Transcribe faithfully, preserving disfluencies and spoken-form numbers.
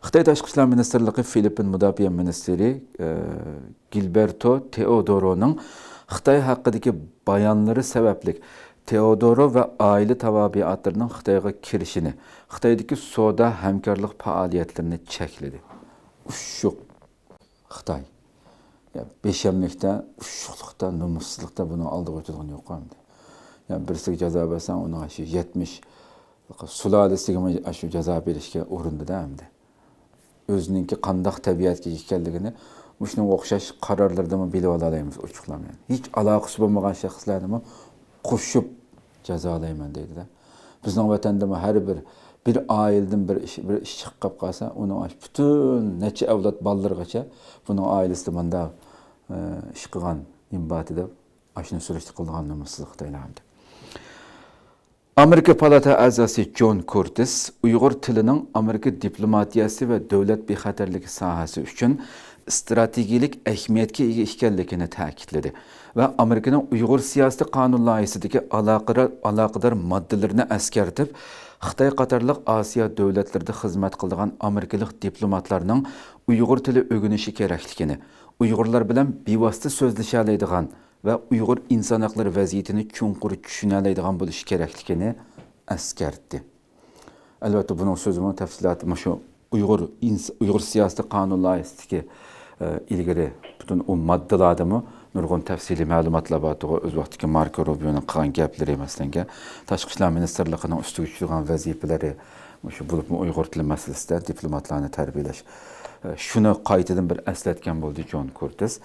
خىتاي تاشقى ئىشلار مىنىستىرلىقى فىلىپپىن مۇداپىئە مىنىستىرى، ئە، گىلبېرتو تېئودورونىڭ خىتاي ھەققىدىكى بايانلىرى سەۋەبلىك تېئودورو ۋە ئائىلە تاۋابىئاتلىرىنىڭ خىتايغا كىرىشىنى، خىتايدىكى سودا ھەمكارلىق پائالىيەتلىرىنى چەكلىدى. ئۇششۇق خىتاي. يا، بېشەملىكتە، ئۇششۇقلۇقتا، نومۇسسىزلىقتا بۇنىڭ ئالدىغا ئۆتىدىغىنى يوق ئەمدى. يا، بىرسىگە جازا بەرسەڭ، ئۇنىڭ شۇ يەتمىش سۇلالىسىگىمۇ شۇ جازا بېرىشكە ئۇرۇندىدا ئەمدى. ئۆزىنىڭكى قانداق تەبىئەتكە ئىگە ئىكەنلىكىنى مۇشۇنىڭغا ئوخشاش قارارلىرىدىمۇ بىلىۋالالايمىز ئوچۇقلام، يەنى. ھېچ ئالاقىسى بولمىغان شەخسلەرنىمۇ قوشۇپ جازالايمەن دەيدۇ-دە. بىزنىڭ ۋەتەندىمۇ ھەر بىر، بىر ئائىلىدىن بىر ئىش، بىر ئىش چىقىپ قالسا، ئۇنىڭ پۈتۈن نەچچە ئەۋلاد بالىلىرىغىچە بۇنىڭ ئائىلىسىدە مۇنداق، ئە، ئىش قىلغان نېمە بار دەپ، ئاشۇنى سۈرۈشتە قىلىدىغان نومۇسسىز خىتايلار ئەمدى. ئامېرىكا پالاتا ئەزاسى جون كۇرتىس ئۇيغۇر تىلىنىڭ ئامېرىكا دىپلوماتىيەسى ۋە دۆلەت بىخەتەرلىكى ساھەسى ئۈچۈن ئىستراتېگىيەلىك ئەھمىيەتكە ئىگە ئىكەنلىكىنى تەكىتلىدى ۋە ئامېرىكىنىڭ ئۇيغۇر سىياسىتى قانۇن لايىھىسىدىكى ئالاقىدار، ئالاقىدار ماددىلىرىنى ئەسكەرتىپ، خىتاي قاتارلىق ئاسىيا دۆلەتلىرىدە خىزمەت قىلىدىغان ئامېرىكىلىق دىپلوماتلارنىڭ ئۇيغۇر تىلى ئۆگىنىشى كېرەكلىكىنى، ئۇيغۇرلار بىلەن بىۋاسىتە سۆزلىشەلەيدىغان ۋە ئۇيغۇر ئىنسان ھەقلىرى ۋەزىيىتىنى چوڭقۇر چۈشىنەلەيدىغان بولۇشى كېرەكلىكىنى ئەسكەرتتى. ئەلۋەتتە، بۇنىڭ سۆزىمۇ تەپسىلاتى مۇشۇ ئۇيغۇر ئىنس-، ئۇيغۇر سىياسىتى قانۇن لايىھىسىدىكى، ئە، ئىلگىرى پۈتۈن ئۇ ماددىلاردىمۇ نۇرغۇن تەپسىلىي مەلۇماتلار بار. ئۆز ۋاقتىدىكى ماركو روبىيونىڭ قىلغان گەپلىرى، مەسىلەنگە، تاشقى ئىشلار مىنىستىرلىقىنىڭ ئۈستىگە چۈشىدىغان ۋەزىپىلىرى، مۇشۇ بولۇپمۇ ئۇيغۇر تىلى مەسىلىسىدە دىپلوماتلارنى تەربىيەلەش. ئە، شۇنى قايتىدىن بىر ئەسلەتكەن بولدى جون كۇرتىس.